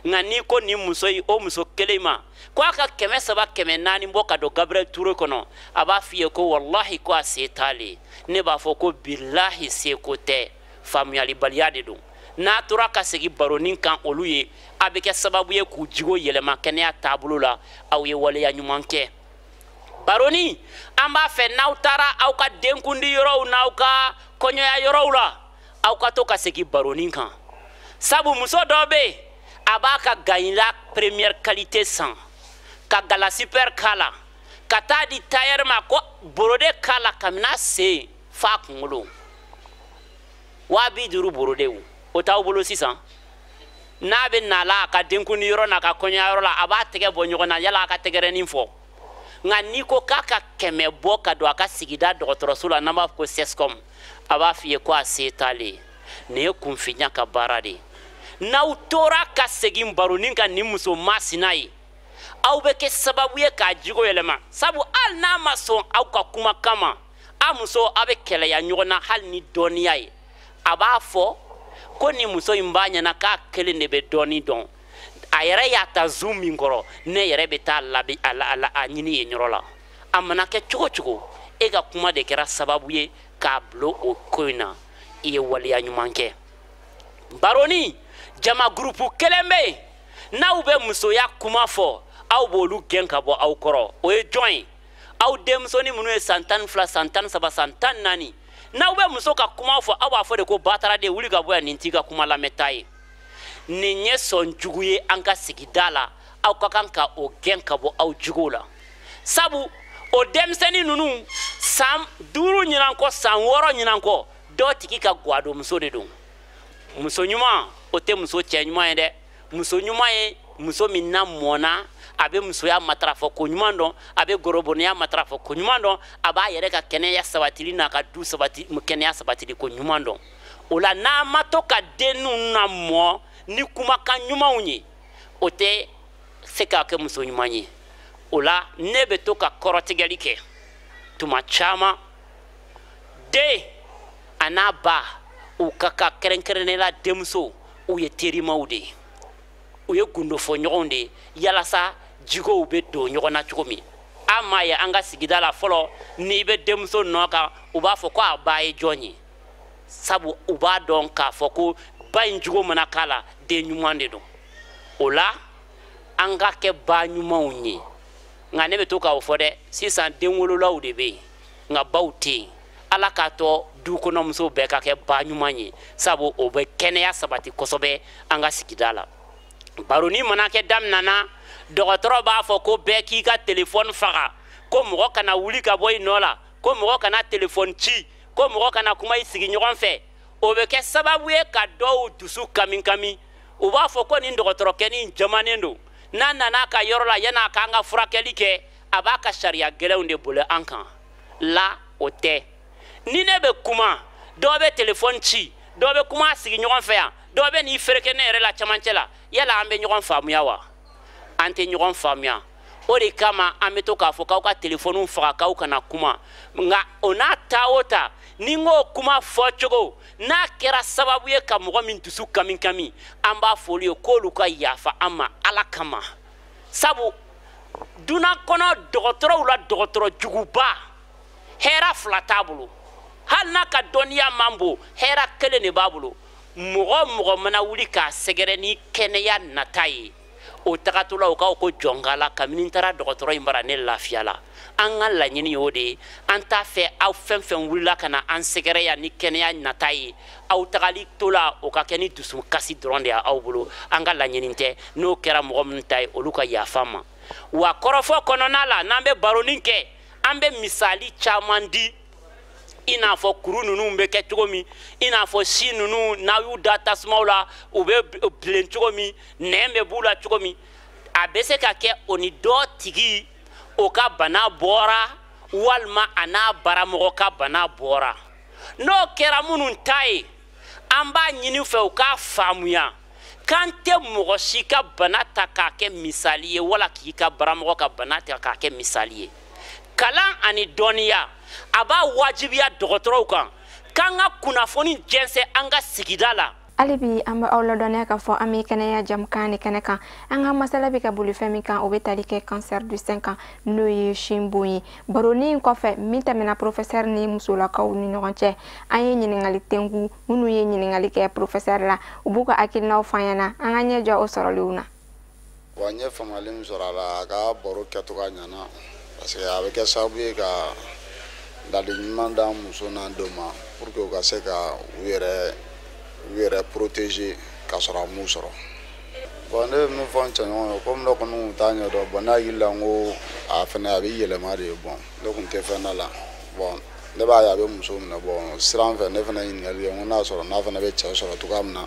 Nka n'i ko nin muso in, o muso kelen ma ko a ka 300, 400 bɔ ka don Gabriel Touré kɔnɔ, a b'a f'i ye ko walahi ko a se t'ale. Ne b'a fɔ ko bilahi seko tɛ, faamuyalibaliya de don. N'a tora ka segin baronin kan olu ye, a bɛ kɛ sababu ye k'u jigo yɛlɛma kɛnɛya taabolo la. Aw ye waleya ɲuman kɛ. Baroni, an b'a fɛ n'aw taara aw ka denkundi yɔrɔw n'aw ka kɔɲɔya yɔrɔw la, aw ka to ka segin baronin kan. Sabu muso dɔ bɛ yen, a b'a ka gaɲila première qualité san ka gala super k'a la, ka taa di tailleur ma ko borode k'a la kabini a sen f'a kunkolo, 50,000 borodew. O t'aw bolo sisan. N'a bɛ na la a ka denkundi yɔrɔ n'a ka kɔɲɔyɔrɔ la, a b'a tɛgɛ bɔ ɲɔgɔn na yala a ka tɛgɛrɛnin fɔ. Nka n'i ko k'a ka 100 bɔ ka don a ka sigida dɔgɔtɔrɔso la, n'an b'a fɔ ko CSCOM, a b'a f'i ye ko a se t'ale ye. Nin ye kunfinya ka baara de ye. N'aw tora ka segin baronin kan nin muso masina ye, aw bɛ kɛ sababu ye k'a jogo yɛlɛma. Sabu hali n'a ma sɔn aw ka kumakan ma, a muso, aw bɛ kɛlɛya ɲɔgɔn na hali ni dɔnniya ye. A b'a fɔ ko nin muso in b'a ɲɛna k'a kelen de bɛ dɔɔni dɔn, a yɛrɛ y'a ta zu min kɔrɔ, ne yɛrɛ bɛ taa labi a la, a la, a ɲini yen yɔrɔ la. A mana kɛ cogo o cogo, e ka kuma de kɛra sababu ye k'a bila o ko in na. I ye waleya ɲuman kɛ. Baroni, jama gurupu kelen bɛ yen, n'aw bɛ musoya kuma fɔ, aw b'olu gɛn ka bɔ aw kɔrɔ. O ye jɔn ye? Aw denmusonin minnu ye san 12, san 13, san 14, n'aw bɛ muso ka kuma fɔ, aw b'a fɔ de ko bataraden, wuli ka bɔ yan, nin t'i ka kuma lamɛnta ye. Nin ye sɔn jugu ye an ka sigida la. Aw ka kan ka o gɛn ka bɔ aw juguw la. Sabu o denmisɛnnin ninnu, san 5 ɲinan kɔ, san 6 ɲinan kɔ, dɔw tigi ka guwadonmuso de don. Muso ɲuman, o tɛ muso cɛ ɲuman ye dɛ. Muso ɲuman ye muso min na mɔnna, a bɛ musoya matarafa ko ɲuman dɔn, a bɛ gorobonɛya matarafa ko ɲuman dɔn, a b'a yɛrɛ ka kɛnɛya sabatili n'a ka du sabati, kɛnɛya sabatili ko ɲuman dɔn. O la, n'a ma to ka den ninnu na mɔ ni kumakan ɲumanw ye, o tɛ se k'a kɛ muso ɲuman ye. O la, ne bɛ to ka kɔrɔtigɛli kɛ tuma caman. Den a n'a ba, u ka kan, kɛrɛnkɛrɛnnenya la denmuso, u ye terimaw de ye, u ye gundofɔɲɔgɔnw de ye, yalasa jigow bɛ don ɲɔgɔn na cogo min. An m'a ye an ka sigida la fɔlɔ, n'i bɛ denmuso nɔ kan, u b'a fɔ ko a ba ye jɔn ye. Sabu u b'a dɔn k'a fɔ ko ba in jogo mana k'a la, den ɲuman de don. O la, an ka kɛ ba ɲumanw ye. Nka ne bɛ to k'aw fɔ dɛ, sisan denwololaw de bɛ yen, nka baw tɛ yen. Ala k'a tɔ du kɔnɔ musow bɛɛ ka kɛ ba ɲuman ye, sabu o bɛ kɛnɛya sabati kosɛbɛ an ka sigida la. Baroni mana kɛ daminɛ na, dɔgɔtɔrɔ b'a fɔ ko bɛɛ k'i ka telefɔni faga, ko mɔgɔ kana wuli ka bɔ i nɔ la, ko mɔgɔ kana telefɔni ci, ko mɔgɔ kana kuma i sigiɲɔgɔn fɛ. O bɛ kɛ sababu ye ka dɔw dusu kami kami. U b'a fɔ ko nin dɔgɔtɔrɔkɛnin jamanen don, n'a nana a ka yɔrɔ la, yan'a k'an ka furakɛli kɛ, a b'a ka sariya gɛlɛnw de boli an kan. La o tɛ. Ni ne bɛ kuma, dɔw bɛ telefɔni ci, dɔw bɛ kuma a sigiɲɔgɔn fɛ yan, dɔw bɛ n'i fereke ne yɛrɛ la cɛmancɛ la, yala an bɛ ɲɔgɔn faamuya wa? An tɛ ɲɔgɔn faamuya. O de kama an bɛ to k'a fɔ k'aw ka telefɔniw faga, k'aw kana kuma. Nka o n'a ta o ta, ni n k'o kuma fɔcogo n'a kɛra sababu ye ka mɔgɔ min dusu kami kami, an b'a fɔ olu ye k'olu ka yafa an ma Ala kama. Sabu dunan kɔnɔ dɔgɔtɔrɔw la dɔgɔtɔrɔ juguba, hɛrɛ fila t'a bolo. Hali n'a ka dɔnniya man bon, hɛrɛ kelen de b'a bolo. Mɔgɔ mɔgɔ mana wuli k'a sɛgɛrɛ ni kɛnɛya nata ye, o tagatɔla u k'aw ko jɔnka la, kabini n taara dɔgɔtɔrɔ in bara ne lafiyala. An ka laɲini y'o de ye. An t'a fɛ aw fɛn fɛn wulila ka na an sɛgɛrɛ yan ni kɛnɛya nata ye, aw tagali to la o ka kɛ ni dusukasi dɔrɔn de ye aw bolo. An ka laɲini tɛ. N'o kɛra mɔgɔ minnu ta ye, olu ka yafa ma. Wa kɔrɔfɔ kɔnɔna la, n'an bɛ baronin kɛ, an bɛ misali caman di, i n'a fɔ kuru ninnu bɛ kɛ cogo min, i n'a fɔ si ninnu n'a y'u da tasumaw la u bɛ bilen cogo min, nɛn bɛ b'u la cogo min. A bɛ se ka kɛ o ni dɔ tigi o ka bana bɔra, walima a n'a baramɔgɔ ka bana bɔra. N'o kɛra minnu ta ye, an b'a ɲini fɛ u k'a faamuya k'an tɛ mɔgɔ si ka bana ta k'a kɛ misali ye, wala k'i ka baramɔgɔ ka bana ta k'a kɛ misali ye. Kalan ani dɔnniya, a b'a wajibiya dɔgɔtɔrɔw kan k'an ka kunnafoni jɛnsɛn an ka sigida la. Hali bi an bɛ aw ladɔnniya k'a fɔ an bɛ kɛnɛya jamukan ni kɛnɛ kan. An ka masala bɛ ka boli fɛn min kan, o bɛ tali kɛ cancer du sein kan, n'o ye sin bon ye. Baroni in kɔfɛ min tɛmɛna professeur ni musolakaw ni ɲɔgɔn cɛ, an ye ɲininkali tengu minnu ye ɲininkali kɛ professeur la, u b'u ka hakilinaw f'an ɲɛna. An ka ɲɛ jɔ o sɔrɔlenw na. Wa n ye faamuyali min sɔrɔ a la, a ka baro kɛcogoya ɲɛna, parce que a bɛ kɛ sababu ye ka ladi ɲuman d'an muso n'an denw ma, pour que u ka se ka u yɛrɛ protéger k'a sɔrɔ a m'u sɔrɔ. Bon, ne bɛ min fɔ n cɛɲɔgɔn ye, komi ne kɔni tun t'a ɲɛdɔn, bon ne hakili la n ko a fɛnɛ a bɛ yɛlɛma de ye. Bon, ne tun tɛ fɛn da la. Bon, ne b'a ye a bɛ muso minɛ. Bon, siran fɛ ne fɛnɛ ɲininkali kɛ, n ko n'a sɔrɔ n'a fɛnɛ bɛ cɛ sɔrɔ cogoya min na,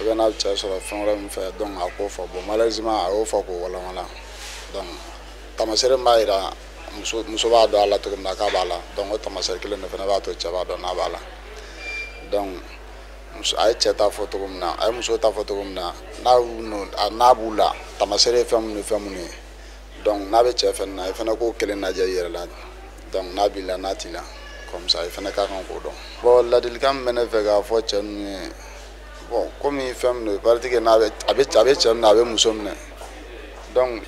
ou bien n'a bɛ cɛ sɔrɔ fɛn wɛrɛ min fɛ, donc a k'o fɔ. Bon, malheureusement a y'o fɔ k'o walawala. Donc taamasere min b'a yira muso b'a dɔn a la cogo min na k'a b'a la, donc o taamasere kelen de fana b'a to cɛ b'a dɔn n'a b'a la. Donc a ye cɛ ta fɔ cogo min na, a ye muso ta fɔ cogo min na, n'a b'u la taamasere ye fɛn minnu ni fɛn minnu ye, donc n'a bɛ cɛ fɛnɛ na, i fana k'o kelen lajɛ i yɛrɛ la. Donc n'a b'i la n'a t'i la, comme ça i fana ka kan k'o dɔn. Bon, ladilikan min bɛ ne fɛ k'a fɔ cɛ ninnu ye, bon, komi fɛn min don, paritike n'a bɛ a bɛ cɛ minɛ, a bɛ muso minɛ, donc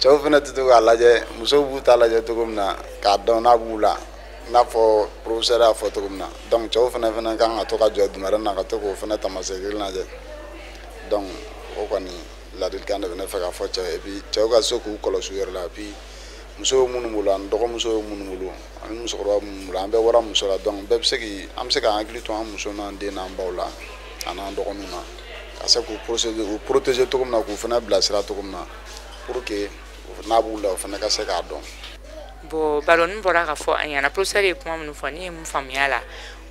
cɛw fana tɛ to k'a lajɛ, musow b'u ta lajɛ cogo min na k'a dɔn n'a b'u la, i n'a fɔ professeur y'a fɔ cogo min na. Donc cɛw fana kan ka to ka jɔ dumɛrɛ na ka to k'o fana taamasiyɛn kelen lajɛ. Donc o kɔni ladilikan de bɛ ne fɛ k'a fɔ cɛw ye. Et puis cɛw ka se k'u kɔlɔsi u yɛrɛ la. Et puis musow minnu bolo, ani dɔgɔmuso ye minnu bolo, ani musokɔrɔba minnu bolo, an bɛɛ bɔra muso la. Donc bɛɛ bɛ se k'i, an bɛ se k'an hakili to an muso n'an den n'an baw la ani dɔgɔninw na, ka se k'u protéger cogo min na, k'u fana bilasira cogo min na, pour que n'a b'u la u fana ka se k'a dɔn. Bon, baroni bɔra k'a fɔ an ɲɛna, professeur ye kuma minnu fɔ, ne ye mun faamuya la,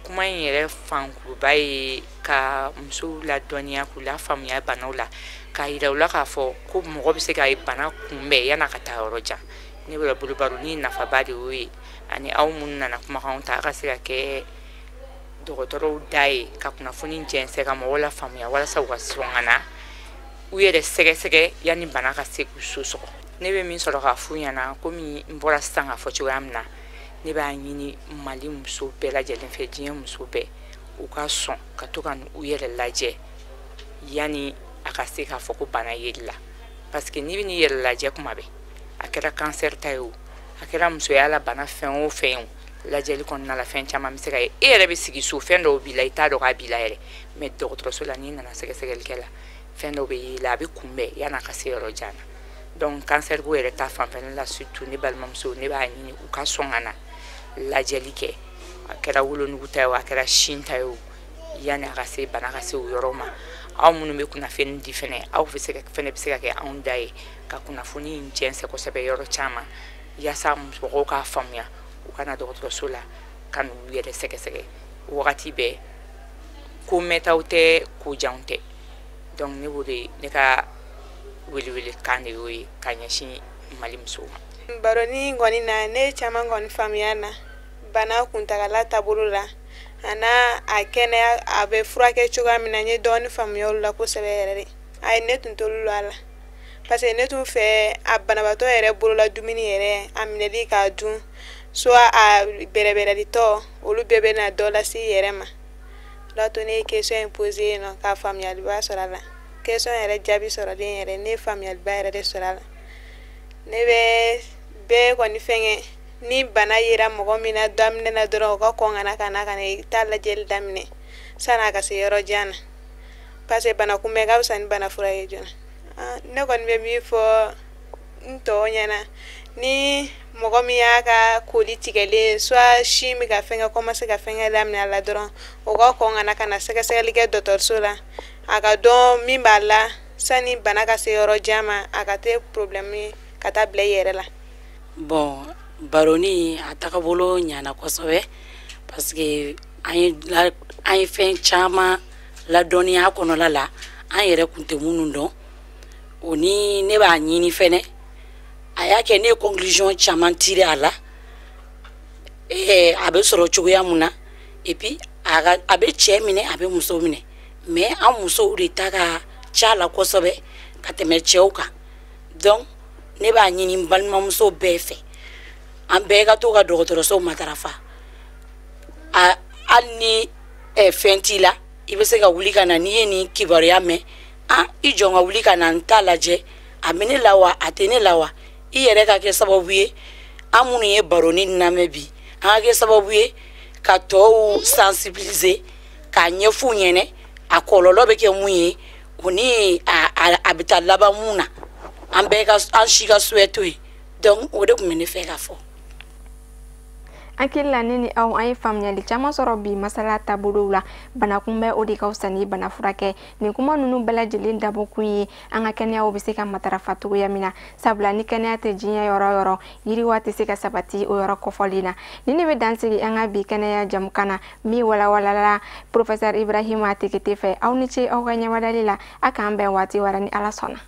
kuma in yɛrɛ fankuruba ye ka musow ladɔnniya, k'u lafaamuya banaw la, k'a yira u la k'a fɔ ko mɔgɔ bɛ se ka bana kunbɛn yan'a ka taa yɔrɔ jan. Ne bolo baroni nafaba de y'o ye, ani aw minnu nana kumakanw ta, a ka se ka kɛ dɔgɔtɔrɔw da ye ka kunnafoni jɛnsɛn, ka mɔgɔw lafaamuya walasa u ka sɔn ka na u yɛrɛ sɛgɛsɛgɛ yanni bana ka se k'u so sɔgɔ. Ne bɛ min sɔrɔ k'a f'u ɲɛna, komi n bɔra sisan k'a fɔ cogoya min na, ne b'a ɲini Mali muso bɛɛ lajɛlen fɛ, diɲɛ muso bɛɛ, u ka sɔn ka to ka u yɛrɛ lajɛ yanni a ka se k'a fɔ ko bana yer'i la. Parce que n'i bɛ n'i yɛrɛ lajɛ kuma bɛɛ, a kɛra cancer ta ye o, a kɛra musoya la bana fɛn o fɛn ye o, lajɛli kɔnɔna la fɛn caman bɛ se ka ye. E yɛrɛ bɛ sigi so, fɛn dɔw b'i la i t'a dɔn k'a b'i la yɛrɛ, mais dɔgɔtɔrɔso la n'i nana sɛgɛsɛgɛli kɛ la, fɛn dɔw bɛ y'i la a bɛ kunbɛn yan'a ka se yɔrɔ jan na. Donc cancer ko yɛrɛ ta fanfɛla la, surtout ne balimamuso, ne b'a ɲini u ka sɔn ka na lajɛli kɛ, a kɛra wolonugu ta ye o, a kɛra sin ta ye o, yanni a ka se bana ka se o yɔrɔ ma. Aw minnu bɛ kunnafoni di fɛnɛ, aw bɛ se ka fɛnɛ bɛ se ka kɛ anw da ye ka kunnafoni in jɛnsɛn kosɛbɛ yɔrɔ caman, yaasa mɔgɔw k'a faamuya, u ka na dɔgɔtɔrɔso la ka n'u yɛrɛ sɛgɛsɛgɛ wagati bɛɛ. Ko mɛntaw tɛ, ko janw tɛ. Donc ne b'o de, ne ka welewele kan de y'o ye ka ɲɛsin Mali musow ma. Baroni kɔni na, ne ye caman kɔni faamuya na bana kuntagala taabolo la, a n'a a kɛnɛya, a bɛ furakɛ cogoya min na. N ye dɔɔni faamuya olu la kosɛbɛ yɛrɛ de. Ayi, ne tun t'olu lɔn a la, parce que ne tun fɛ a banabaatɔ yɛrɛ bolola dumuni yɛrɛ, a minɛli k'a dun, soit a bɛrɛbɛrɛlitɔ, olu bɛɛ bɛ na dɔ lase i yɛrɛ ma. O de y'a to ne ye question in posé yen nɔ ka faamuyaliba sɔrɔ a la. Question yɛrɛ jaabi sɔrɔlen yɛrɛ, ne ye faamuyaliba yɛrɛ de sɔrɔ a la. Ne bɛ bɛɛ kɔni fɛngɛ, ni bana yera mɔgɔ min na daminɛ na dɔrɔn, o ka kɔn ka na ka na ka na i ta lajɛli daminɛ san'a ka se yɔrɔ jan na, parce que bana kunbɛn ka fisa ni bana furakɛ joona. Ne kɔni bɛ min fɔ n tɔw ɲɛna, ni mɔgɔ min y'a ka koli tigɛlen, soit sin bɛ ka fɛngɛ, commencer ka fɛngɛ daminɛ a la dɔrɔn, o ka kɔn ka na ka na sɛgɛsɛgɛli kɛ dɔgɔtɔrɔso la, a ka dɔn min b'a la sani bana ka se yɔrɔ jan ma, a ka tɛ problème ye ka taa bila i yɛrɛ la. Bon, baroni a tagabolo ɲana kosɛbɛ, parce que an ye fɛn caman ladɔnniya kɔnɔla la, an yɛrɛ kun tɛ minnu dɔn. O ni ne b'a ɲini fɛnɛ, a y'a kɛ ne ye conclusion caman tirer a la, a bɛ sɔrɔ cogoya mun na, et puis a ka a bɛ cɛ minɛ, a bɛ muso minɛ, mais an musow de ta ka ca la kosɛbɛ ka tɛmɛ cɛw kan. Donc ne b'a ɲini n balimamuso bɛɛ fɛ, an bɛɛ ka to ka dɔgɔtɔrɔso matarafa. A hali ni fɛn t'i la, i bɛ se ka wuli ka na. N'i ye nin kibaruya mɛn, a i jɔ ka wuli ka na n ta lajɛ, a bɛ ne la wa, a tɛ ne la wa. I yɛrɛ ka kɛ sababu ye, an minnu ye baroni lamɛn bi, an ka kɛ sababu ye ka tɔw sensibiliser, k'a ɲɛf'u ɲɛnɛ a kɔlɔlɔ bɛ kɛ mun ye, o ni a bɛ taa laban mun na. An bɛɛ ka an si ka souhait to yen. Donc o de tun bɛ ne fɛ ka fɔ. Hakili la, ne ni aw, an ye faamuyali caman sɔrɔ bi masala taabolow la. Bana kunbɛn, o de ka fisa ni bana furakɛ. Nin kuma ninnu bɛɛ lajɛlen dabɔkun ye an ka kɛnɛyaw bɛ se ka matarafa cogoya min na, sabula ni kɛnɛya tɛ diɲɛ yɔrɔ o yɔrɔ, yiriwa tɛ se ka sabati o yɔrɔ kɔfɔlen na. Ni ne bɛ dan sigi an ka bi kɛnɛya jamukan na min walawalala professeur Ibrahima Tekete fɛ. Aw ni ce aw ka ɲɛwadali la. A k'an bɛn waati wɛrɛ ni Ala sɔnna.